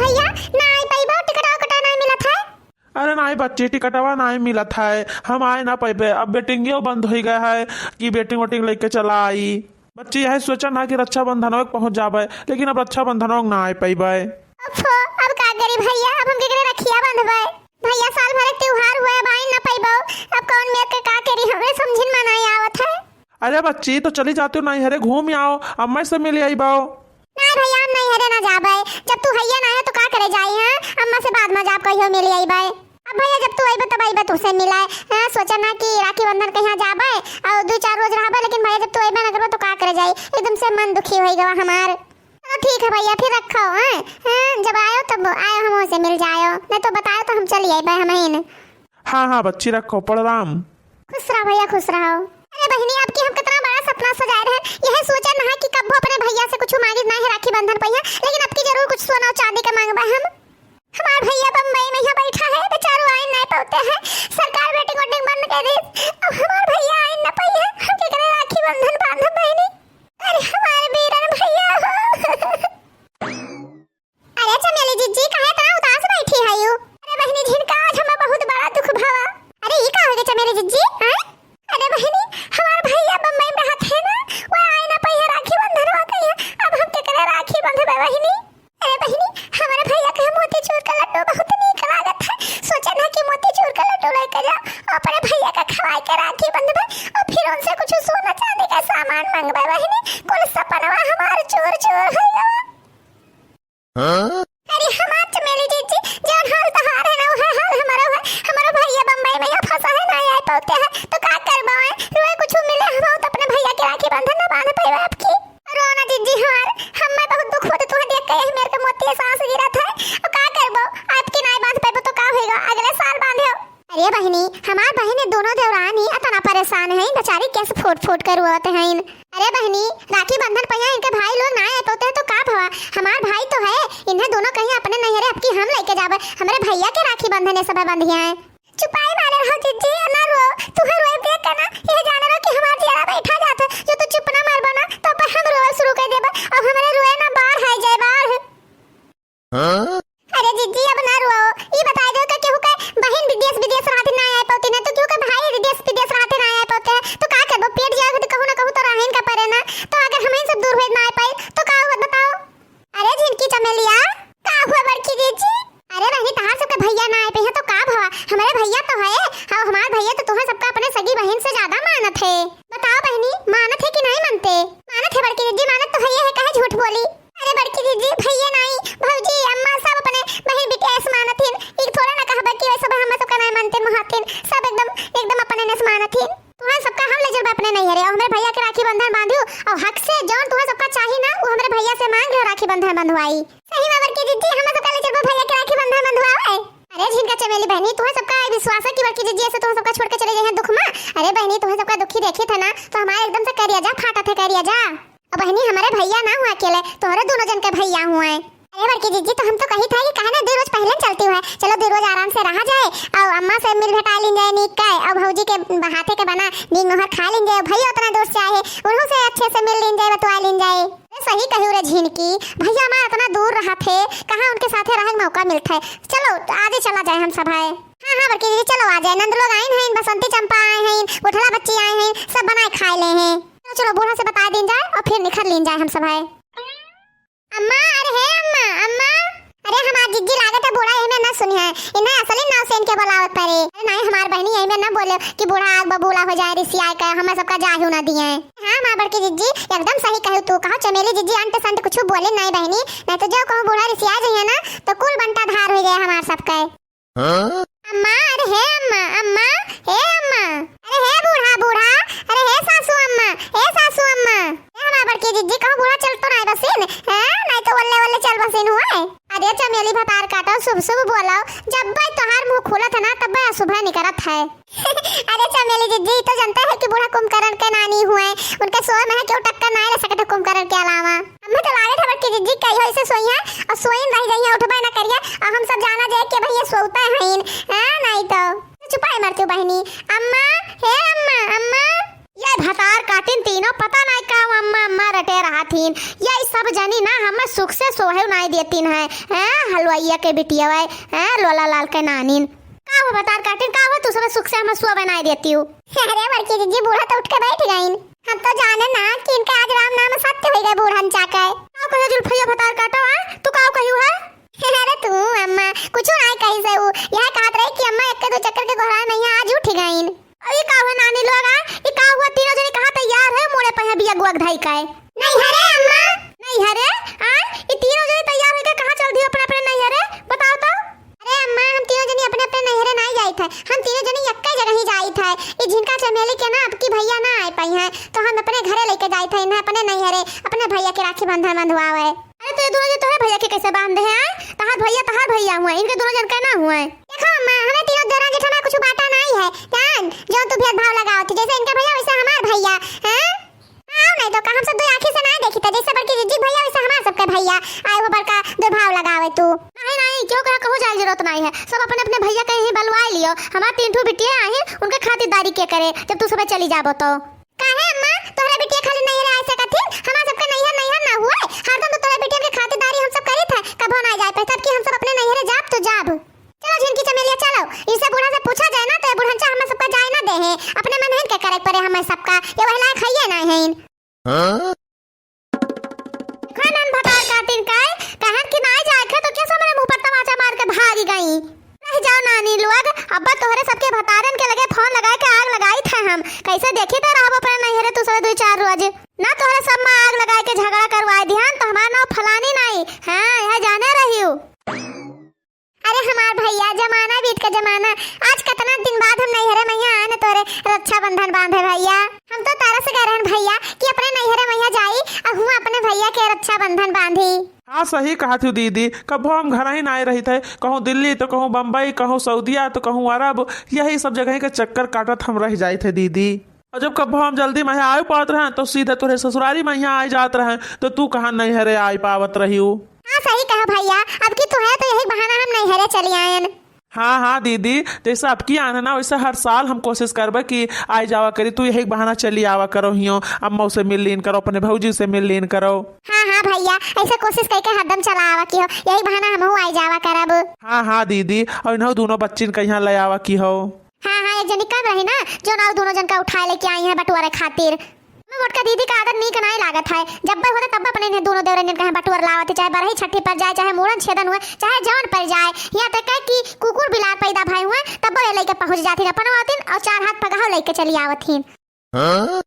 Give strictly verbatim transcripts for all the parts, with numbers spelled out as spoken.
भैया, ना आई पइबो, टिकटवा उकटवा ना मिलत है। अरे नाहीं बच्ची, टिकटवा नाहीं मिलत है, हम आए ना पइबे। अब वेटिंगियो बंद होइ गया है कि वेटिंग वेटिंग लइके चला आई। बच्ची यही सोचा ना कि रक्षाबंधनवा के पहुँच जाबे, लेकिन अब रक्षाबंधनवा के ना आए पइबे। ओफो, अब का करी भैया, अब हम केकरे रखिया बंधबे? भैया, साल भर के त्योहार हुए, अब आइन ना पइबो। अब कौन मेर के का करी, हमरे समझिन में नाहीं आवत है। अरे बच्ची, तो चली जाती हो नैहरे, घूम आओ, अम्मा से मिल आइबो। नाहीं भैया, हम नैहरे ना जाबे। जब तू हइया ना है तो का करे जाई, हाँ? अम्मा से बाद में जाब, कहियो मिल आइबे। अब भैया, जब तू अइबे तब अइबे तुहसे मिलाए। हाँ, सोचा ना कि राखी बंधन कहिया जाबे और दो चार रोज रहबे, लेकिन भैया, जब तू अइबे ना करबे तो का करे जाई? एकदम से मन दुखी होइ गवा हमार। चलो ठीक है भैया, फिर रखो, हाँ? हाँ, जब आयो तब आयो, हमसे मिल जायो, नहीं तो बतायो तो हम चली आइबे हमहिन। हाँ, हाँ बच्ची, रखो, प्रणाम। खुश रहो भैया, खुश रहो। अरे बहिनी, अब की हम कितना बड़ा सपना सजाए रहे, यह सोचा ना कि कब्बो अपने भैया से कुछ मांगे ना है राखी बंधन पइहा, लेकिन अब की जरूर कुछ सोना और चांदी का मांगबे हम। हमार भैया बम्बई में यहाँ बैठा है, बेचारो आइन नहीं पौते हैं, सरकार वेटिंग वेटिंग बंद कर दी। अब हमार भैया आइन न पइहे, हम केकरे राखी बंधन बांधब बहिनी? अरे हमार बीरन भैया हो। अरे चमेली जिज्जी, काहे इतना उदास बैठी है यू? अरे बहिनी, झिनका आज हमें बहुत बड़ा दुख भवा। अरे ई का हो गए चमेली जिज्जी, हैं? अरे बहिनी, हमार भैया बम्बई में रहत है ना, वो आए ना पइहे राखी बंधन, वो कहिए अब हम केकरे राखी बंधबे बहिनी? अरे बहिनी, हमारे भैया के मोतीचूर का लड्डू बहुत नीक लागत है, सोचे ना कि मोतीचूर का लड्डू लेके जाओ और अपने भैया का खवाए के राखी बंधबे और फिर उनसे कुछ सोना चांदी का सामान मांगबे बहिनी, कुल सपनवा हमार चूर चूर हो गवा। हाँ? अरे हमार चमेली जिज्जी, जौन हाल तहार है ना, उहे हाल हमारो है। हमारो भैया बम्बई में यहाँ फंसा है, ना आए पौते हैं, तो का करबो है? रोए कुछ मिले, हम तो अपने भैया के राखी बंधन ना बांध पाए अब की। रो ना जिज्जी हमार, हमें बहुत दुख होते तुहे देख के, यही मेर के मोती सांस गिरत है। अब का करबो, अब की नाई बांध पाइबो तो का होएगा, अगले साल बांधे हो। अरे बहिनी, हमार बहिन दोनों देवरानी अतना परेशान हैं, बेचारी कैसे फूट फूट के रोवत हैं। अरे बहिनी, राखी बंधन पइहा इनके भाई लोग ना आए पौते हैं तो का भवा? हमार भाई तो है, इन्हें दोनों कहीं अपने नैहरे अब की हम लेके जाबे। हमरे भैया के राखी बंधन ये सब बंधिया है। चुपाई मारे रहो जिज्जी, ना रो। तुहे रोए देख के ना, ये जाने रहो कि हमार जियरा बैठा जात है। जो तू चुप ना मारबो ना, तो अब हम रोए शुरू कर देबे। अब हमरे रोए ना बाढ़ आ जाए, बाढ़। हाँ? अरे जिज्जी, अब ना रोओ। ई बताई दो कि केहू के बहिन विदेश, विदेश रहते ना आए पौती ना, तो केहू के भाई विदेश, विदेश रहते ना आए पौते हैं, तो का करबो? पेट जाए तो कहूँ ना कहूँ तो रहन का पड़े ना। तो अगर हम ही सब दूर हुए ना आए पाए, तो का हुआ बताओ? अरे झिनकी चमेलिया, का हुआ बड़की जिज्जी? अरे बहिनी, तहार सबके भैया ना आए पे हैं तो का भवा? हमारे भैया तो है, हाँ, हमार भैया तो तुहे सबका अपने सगी बहिन से ज्यादा मानत है। बताओ बहिनी, मानत है कि नहीं मानते? मानत है बड़की जिज्जी, मानत तो है, ये है, काहे झूठ बोली? अरे बड़की जिज्जी, भैया नाई, भौजी, अम्मा सब अपने बहिन बिटिया ऐसे मानत हिन। ई थोड़ा ना कहबे कि वैसे हम सबका नाई मानते मोहातिन। सब एकदम, एकदम अपने ने मानत हिन। तुहन सबका हम ले चलबे अपने नैहरे, और हमरे भैया के राखी बंधन बांधियो, और हक से जौन तुहन सबका चाही ना, वो हमरे भैया से मांग लो, राखी बंधन बंधवाई। सही में बड़की जिज्जी, हम सबका ले चलबे भैया के राखी बंधन बंधवावे। अरे झिनका चमेली बहिनी, तुहन सबका विश्वास है कि बड़की जिज्जी ऐसे तुहन सबका छोड़ के चले जाए हैं दुख में। अरे बहिनी, तुहन सबका दुखी देखी थे ना, तो हमारे एकदम से करिया जा फाटा थे, करिया जा। अब बहिनी, हमारे भैया ना हुआ अकेले, तोहरे दोनों जन के भैया हुए। अरे बड़की जिज्जी, तो हम तो कही था कि काहे ना दो रोज पहले चलती हुए, चलो दो रोज आराम से रहा जाए, और अम्मा से मिल भेटा लीन जाए नीक का, और भौजी के हाथे के बना नीक नोहर खा लीन जाए, भैया उतना दूर से आए हैं, उन्हों से अच्छे से मिल लीन जाए, बतवा लीन जाए। अरे सही कही रे झिनकी, भैया हमारा इतना दूर रहा थे, कहाँ उनके साथे रहे के मौका मिलता है। चलो आज ही चला जाए हम सब है। हाँ हाँ बड़की जिज्जी, चलो आ जाए, नंद लोग आइन हैं, बसंती चंपा आए हैं, बुढ़ला बच्ची आए हैं, सब बनाए खाए ले हैं। चलो, चलो, बूढ़ा से बता दीन जाए और फिर निखर लीन जाए हम सब है। अम्मा, अरे हे अम्मा, अम्मा। अरे हमार जिज्जी, लागत है बूढ़ा यही में ना सुनी है, इन्हें असली नाव से इनके बुलावत पड़े। अरे नहीं हमार बहनी, यही में ना बोले कि बूढ़ा आग बबूला हो जाए, रिसियाए का, हमें सबका जाहू ना दिए। हाँ हमार बड़की जिज्जी, एकदम सही कहू तू, कहो चमेली जिज्जी अंट संट कुछ बोले नहीं बहनी, नहीं तो जो कहूँ बूढ़ा रिसिया जाइए ना तो कुल बंटा धार हो जाए हमार सबका। हाँ? अम्मा, अरे हे अम्मा, अम्मा, हे अम्मा। अरे हे बूढ़ा, बूढ़ा, अरे हे सासू अम्मा, हे सासू अम्मा। हे हमार बड़की जिज्जी, कहूँ बूढ़ा चल तो नाई बसिन, हैं? नाई तो वल्ले वल्ले चल बसिन हुए। अरे चमेली भतार काटो, शुभ शुभ बोलो, जब भाई तोहार मुँह खुलत है ना, तब भाई अशुभ निकरत है। अरे चमेली जिज्जी, तो जानते हैं कि बूढ़ा कुंभकर्ण के नानी हुए, उनके सोए में है केहू टक्कर नाई ले सकत है कुंभकर्ण के अलावा। हमें तो लागत है बड़की जिज्जी कहियो ऐसे सोई है और सोइन रह जाइए, उठबे ना करिए और हम सब जाना जाए कि भैया सोते हैं, हाँ, नहीं तो। चुपाई मारती हूँ बहनी। अम्मा, हे अम्मा, अम्मा, ये भतार काटिन तीनों पता नाई का अम्मा अम्मा रटे रहत हीन। यही सब जनी ना हमें सुख से सोहे नाई देतीन है। हैं, हलवाइया के बिटिया है, हैं, लोला लाल के नानिन। का हो भतार काटिन, का हो तू सब सुख से हमें सोवे नाई देती हो? अरे बड़की जीजी, बूढ़ा तो उठ के बैठ गईन। हम तो जाने ना कि इनका आज राम नाम सत्य हो गए बूढ़न चाके। का कहे जुल्फैया भतार काटो, हैं? तू का कहियो है? अरे तू अम्मा, कुछ नाई कही से ऊ। यह कहत रही कि अम्मा एक के दो चक्कर के गोहराए में यहाँ आज उठ गईन। अब ये का हुआ नानी लोग, आ? ये का हुआ? तीनों जनी कहाँ तैयार है? मोड़े पे है बिया गुआ के धाई का है। नैहरे अम्मा। नैहरे? आ? ये तीनों जनी तैयार होके कहाँ चल दियो अपने अपने नैहरे? बताओ तो। अरे अम्मा, हम तीनों जनी अपने अपने नैहरे नाई जाइत है, हम तीनों जनी एक्के जगह ही जाइत है। ये झिनका चमेली के ना अब की भैया ना आए पाई हैं, तो हम अपने घरे लेके जाइत है इन्हें, अपने नैहरे, अपने भैया के राखी बंधन बंधवावे। अरे तो ये दोनों जन तोहरे भैया के कैसे बांध दे हैं, आय? तहार भैया तहार भैया हुए, इनके दोनों जन के ना हुए। देखो अम्मा, हमें तीनों देवरा जेठा में कुछ बाटा नाई है, जान, जो तू भेदभाव लगावत ही, जैसे इनका भैया वैसे हमार भैया, हैं? आओ नहीं तो का हम सब दो आँखी से नाई देखी था, जैसे बड़की जीजी भैया वैसे हमार सबके भैया, आए वो बड़का दुर्भाव लगावे तू। नहीं नहीं, क्यों कहा कहूँ जाए जरूरत नाई है, सब अपने अपने भैया के ही बलवाए लियो। हमार तीन ठो बिटिया आई, उनके खातिरदारी के करे जब तू सब चली जाबो तो। काहे अम्मा, तोहरे बिटिया खाली नैहरे आए सकत ही? हमार सबके नैहर नैहर ना हुए, हरदम तो तोहरे बिटियन के खातिरदारी हम सब करीत है, कभो ना जाए पाए, तब कि हम सब अपने नैहरे जाब तो जाब। चलो झिनकी चमेलिया चलो, इसे बूढ़ा से पूछा जाए ना तो ये बुढ़नचा हमें सबका जाए ना दे है, अपने मन के करे परे हमें सबका, ये वह लायक है ये ना है। हाँ? खानन भतार काटिन काय, कहन कि नाई जाए के तो कैसे मेरे मुंह पर तमाचा मार के भागी गई। रह जाओ नानी लोग, अब्बा तोहरे सबके भतारन के लगे फोन लगाए के आग लगाई थे हम। कैसे देखी तो रहबो अपने नैहरे तू सब दुई चार रोज। ना तोहरे सब में आग लगाए के झगड़ा करवाए दिहन तो हमार नाव फलानी नाई। हाँ, यह जाने रहियो। अरे हमार भैया, जमाना बीत का जमाना। आज कितना दिन बाद हम नैहरे मैया आए न तोरे रक्षाबंधन बांधे भैया। हम तो तरस गए रहन भैया कि अपने नैहरे मैया जाई और हुआ अपने भैया के रक्षाबंधन बांधी। हाँ, सही कहा थी दीदी, कभो हम घर ही ना रही थे, कहूँ दिल्ली तो कहूँ बम्बई, कहूँ सऊदिया तो कहूँ अरब, यही सब जगह के चक्कर काटत हम रह जाए थे दीदी। और जब कभो हम जल्दी में आए पावत रहन, तो सीधे तोरे ससुरारी में यहाँ आए जात रहन, तो तू कहाँ नैहरे आए पावत रही हो? हाँ, सही कहा भैया, अब की तू है तो यही बहाना हम नैहरे चली आयन। हाँ, हाँ दीदी, जैसे अब की आना ना, वैसे हर साल हम कोशिश करबे कि आए जावा करी, तू यही बहाना चली आवा करो हियो, अम्मा से मिल लीन करो, अपने भौजी से मिल लीन करो। हाँ, हाँ भैया, ऐसे कोशिश करके हरदम चला आवा की हो, यही बहाना हमहू आए जावा करब। हाँ, हाँ दीदी, और इन्हों दोनों बच्चिन का यहाँ ले आवा की हो। हाँ, हाँ, एक जनी कम रही ना, जो ना दोनों जन का उठाए लेके आई है बटुआरे खातिर। मैं मोटका दीदी का आदत नीक नाई लागत है, जब भी होते तब अपने इन्हें दोनों देवरनियन कहे बटुअर लावत ही, चाहे बरही छठी पर जाए, चाहे मूड़न छेदन हुए, चाहे जौन पर जाए। यहाँ तक है कि कुकुर बिलार पैदा भए हुए, तब वो लेके पहुँच जाती अपन आतिन और चार हाथ पगहा लेके चली आवत ही। हाँ?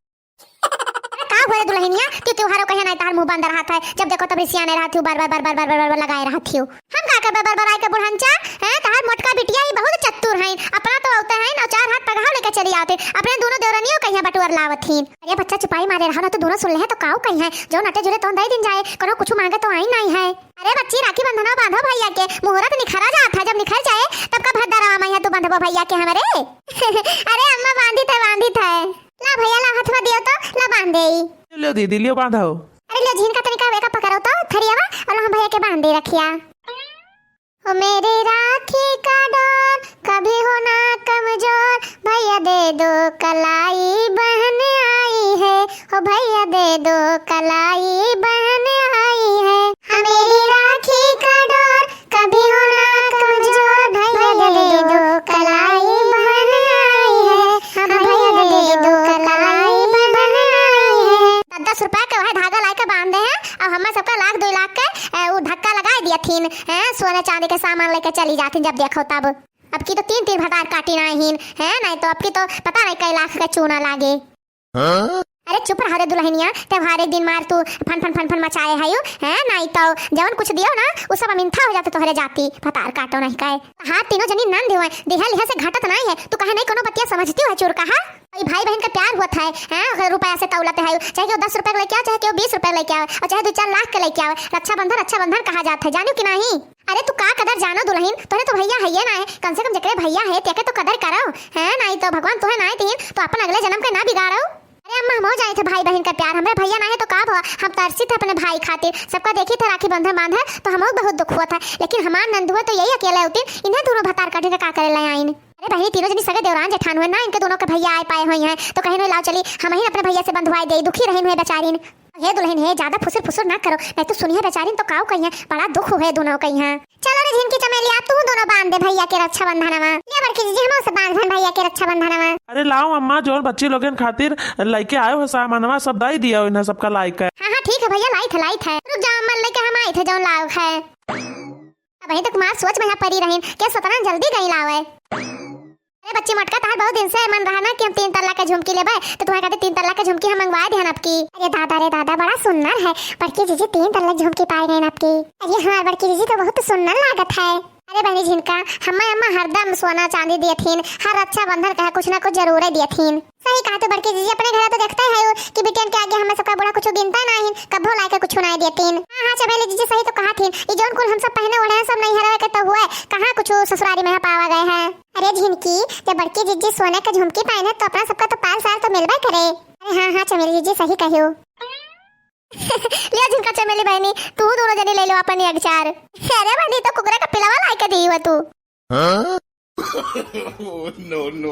अरे का हुआ रे दुल्हनिया, तू त्योहारों कहे नाई तार मुंह बंद रहत है, जब देखो तब रिसियाने रहत हो, बार बार बार बार बार बार बार लगाए रहत हो। हम का करबे बरबराए के बुढ़नचा, हैं? तहार मोटका बिटिया ही बहुत चतुर हैं, अपना तो औते हैं ना, चार हाथ पगहा लेके चली आते, अपने दोनों देवरनियों के यहाँ बटुअर लावत ही। अरे बच्चा चुपाई मारे रहो ना, तो दोनों सुन ले हैं तो काऊ कही है, जो नटे जुरे तो दे दिन जाए, कोनो कुछ मांगे तो आई नाई है। अरे बच्ची राखी बंधना बांधो भैया के, मुहूर्त निखरा जात है, जब निखर जाए तब का भद्दरवा मैया तू बंधबो भैया के हमरे। अरे अम्मा बांधी थे, बांधी थे। ला भैया ला हथवा दियो तो, ला बांध देई। लियो दीदी, लियो बांधो। अरे लियो झिनका तनिका एका पकड़ो तो थरियावा, और हम भैया के बांध दे रखिया। ओ मेरे राखी का डोर, कभी हो ना कमजोर, भैया दे दो कलाई बहन आई है, ओ भैया दे दो कलाई बहन आई है। हाँ, मेरी राखी का डोर, कभी हो ना कमजोर, भैया दे दो कलाई बहन आई है, हाँ, भैया दे दो कलाई बहन आई है। दस दस रुपया के वह धागा लाके बांध दे हैं, अब हमार सबका लाख दुई लाख के, ए, उ धक्का लगाए दिया थीन, हैं, सोने चांदी के सामान लेके चली जाती जब देखो तब। अब की तो तीन तीन भतार काटी ना हीन, हैं, नहीं तो अब की तो पता नहीं कई लाख का चूना लागे। हाँ? अरे चुप रहो रे दुल्हनिया, त्योहारे दिन मार तू फन फन फन फन मचाए है यू, हैं, नहीं तो जवन कुछ दियो ना, उ सब अमिनथा हो जाते तोहरे जाती, भतार काटो नहीं कहे। हाँ, तीनों जनी नंद हुए, दिहा लिहा से घटत नहीं है, तू कहे नहीं कोनो बतिया समझती हो चोर कहा? ई भाई बहन का प्यार हुआ था, हैं, अगर रुपया से तौलत है, चाहे केहू दस रुपया के लेके आओ, चाहे केहू बीस रुपया के लेके आओ, और चाहे दो चार लाख के लेके आओ, रक्षाबंधन, रक्षाबंधन कहा जात है, जानू कि नहीं? अरे तू का कदर जानो दुल्हन, तोहरे तो भैया है ये ना है, कम से कम जेकरे भैया है तेके तो कदर करो, हैं, नहीं तो भगवान तोहे ना है तीन, तो अपन अगले जन्म के ना बिगाड़ो। अरे अम्मा, हम हो जाए थे भाई बहन का प्यार, हमरे भैया ना है तो का भवा, हम तरसी थे अपने भाई खातिर, सबका देखी थे राखी बंधन बांधे, तो हम बहुत दुख हुआ था, लेकिन हमार नंदुआ तो यही अकेले होती, इन्हें दोनों भतार काटे का करे ले आइन। अरे बहिनी, तीनों जनी सगे देवरान जेठान हुए ना, इनके दोनों के भइया आए पाए हुए हैं, तो कहिन हुए लाओ चली, हमहिन अपने भइया से बंधवाए देई, दुखी रहिन हुए बेचारिन। हे दुलहिन, हे ज्यादा फुसुर फुसुर ना करो, नहीं तो सुनिहे बेचारिन तो काऊ कहिहैं, बड़ा दुख हुए दोनों कहिहैं। चलो रे झिनकी चमेली, अब तू दोनों बांध दे भइया के रक्षाबंधनवा। ले बड़की जीजी, हमहू से बांध देन भइया के रक्षाबंधनवा। अरे लाओ अम्मा, जौन बच्ची लोगन खातिर लइके आयो हो सामानवा, सब दइ दिया इन्हें सबका लाइके। हाँ हाँ ठीक है भइया, लाइत है, लाइत है। रुक जाओ अम्मा, लइके हम आइत है जौन लाओ है। अबहीं तक मार सोच में यहाँ परी रहिन, के सतना जल्दी गई लावे। अरे बच्ची मोटका, तहार बहुत दिन से मन रहा ना कि हम तीन तल्ला के झुमकी लेबे, तो तुम्हारे खातिर तीन तल्ला के झुमकी हम मंगवा देहन अबकी। अरे दादा रे दादा, बड़ा सुन्नर है बड़की जीजी, तीन तल्ला झुमकी पाए गए अबकी। अरे हमार बड़की जीजी तो बहुत सुन्नर लागत है। अरे बहिनी झिनका, हम्मे अम्मा हरदम सोना चांदी दियथिन, हर रक्षाबंधन कहे कुछ ना कुछ जरूरे दियथिन। सही कहा तो बड़की जीजी, अपने घर तो देखते है कि बिटियन के आगे हम्मे सबका बूढ़ा कुछ गिनता नाहीं, कभो लाइके कुछ नाहीं दियथिन। हाँ हाँ चमेली जीजी, सही तो कहथिन, ई जौन कुल हम सब पहने ओढ़े हैं सब नैहरवे के तो हुए, कहाँ कुछ ससुरारी में पावा गए हैं। अरे झिनकी, जब बड़की जीजी सोने के झुमकी पहने तो अपना सबका तो पाँच हजार तो मिलबे करे। अरे हाँ हाँ चमेली जीजी, सही कहियो। लिया झिनका चमेली बहिनी, तू दोनों जनी ले लो अपन एक चार। अरे बहिनी, तो कुकरे का पिलवा लाइके दी हुआ तू। हाँ? No, no।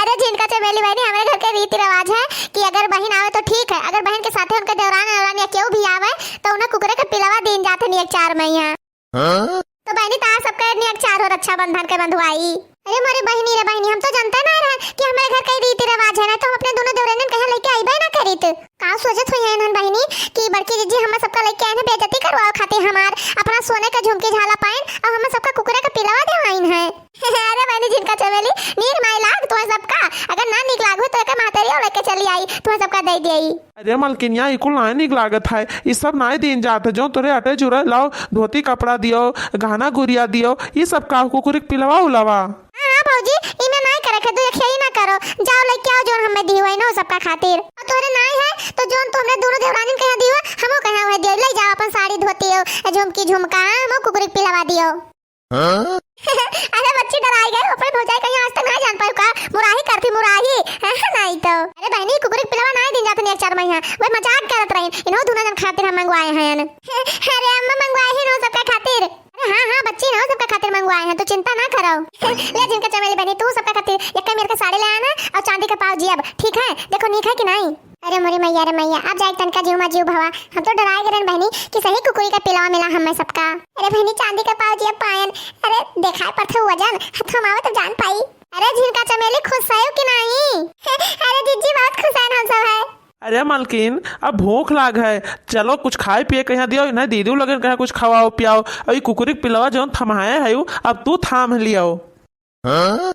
अरे झिनका चमेली बहिनी, हमारे घर के रीति रिवाज है कि अगर बहिन आवे तो ठीक है, अगर बहिन के साथे उनके देवरान देवरान या केहू भी आवे तो उन्हें कुकरे के पिलवा दीन जात है एक चार में यहाँ। हाँ? तो बहिनी, तार सबका नियक चार हो रक्षाबंधन के बंधुआई। अरे मोरे बहिनी रे बहिनी, हम तो जानते ना रहे कि हमारे घर कई रीति रिवाज है ना, तो हम अपने दोनों देवरानियन कहीं लेके आईबे ना करीत। का सोचत हुई है इन्हन बहिनी कि बड़की जीजी हमार सबका लेके आइन है बेइज्जती करवाओ खातिर हमार, अपना सोने का झुमकी झाला पाइन और हमार सबका कुकुरे का पिलवा देवाइन है। अरे बहिनी झिनका चमेली, नीक नाई लाग तुम्हें सबका, अगर ना नीक लाग हो तो एक महतारी और लेके चली आई, तुम्हें सबका दे दिए। अरे मलकिनिया, ई कुल नाय नीक लागत है, ई सब नाय दीन जात है। जो तोरे अटे जुरे लाओ, धोती कपड़ा दियो, गहना गुरिया दियो, ई सब का कुकुरिक पिलवा उलवा? हाँ, हाँ भौजी, ई में नाय करे के, तू एक ही ना करो, जाओ लेके आओ जोन हमें दी हुई ना सबका खातिर। और तोरे नाय है तो जोन तू हमने दोनों देवरानिन कहे दी हुआ, हमो कहे हुए दियो, ले जाओ अपन साड़ी धोती हो, झुमकी झुमका, हाँ, हमो कुकुरिक पिलवा दियो। हाँ? अरे बच्ची डराई गई, अपने भौजाई कहीं आज तक ना जान पायो का? मुराही करती मुराही, है, है नहीं तो। अरे बहनी, कुकुरी के पिलवा ना दिन जात नहीं चार महीना, वह मजाक करत रही। इन्हों दोनों जन खातिर हम मंगवाए हैं। अरे अम्मा मंगवाए हैं इन्हों सबका खातिर। अरे हाँ हाँ बच्ची, इन्हों सबका खातिर मंगवाए हैं, तो चिंता ना करो। ले झिनका चमेली बहनी, तू सबका खातिर एक मेर का साड़ी ले आना और चांदी का पाव जी अब, ठीक है? देखो नीक है कि नहीं? अरे मोरी मैया रे मैया, अब जाए तनका जीव मा जीव भवा। हम तो डराए गए रहन बहनी कि सही कुकुरी का पिलवा मिला हमें सबका। अरे बहनी चांदी का पाव जी अब पायन। अरे देखाए पड़थे वजन, हाथ हम आवे तो जान पाई। अरे झिनका चमेली खुश है कि नहीं? अरे जीजी बहुत खुश है हम सब है। अरे मलकिन, अब भूख लाग है, चलो कुछ खाए पिए कहीं दियो, इन्हें दीदी लगन कहीं कुछ खवाओ पियाओ। अब ई कुकुरी के पिलवा जौन थमाए है, अब तू थाम लियो। हाँ?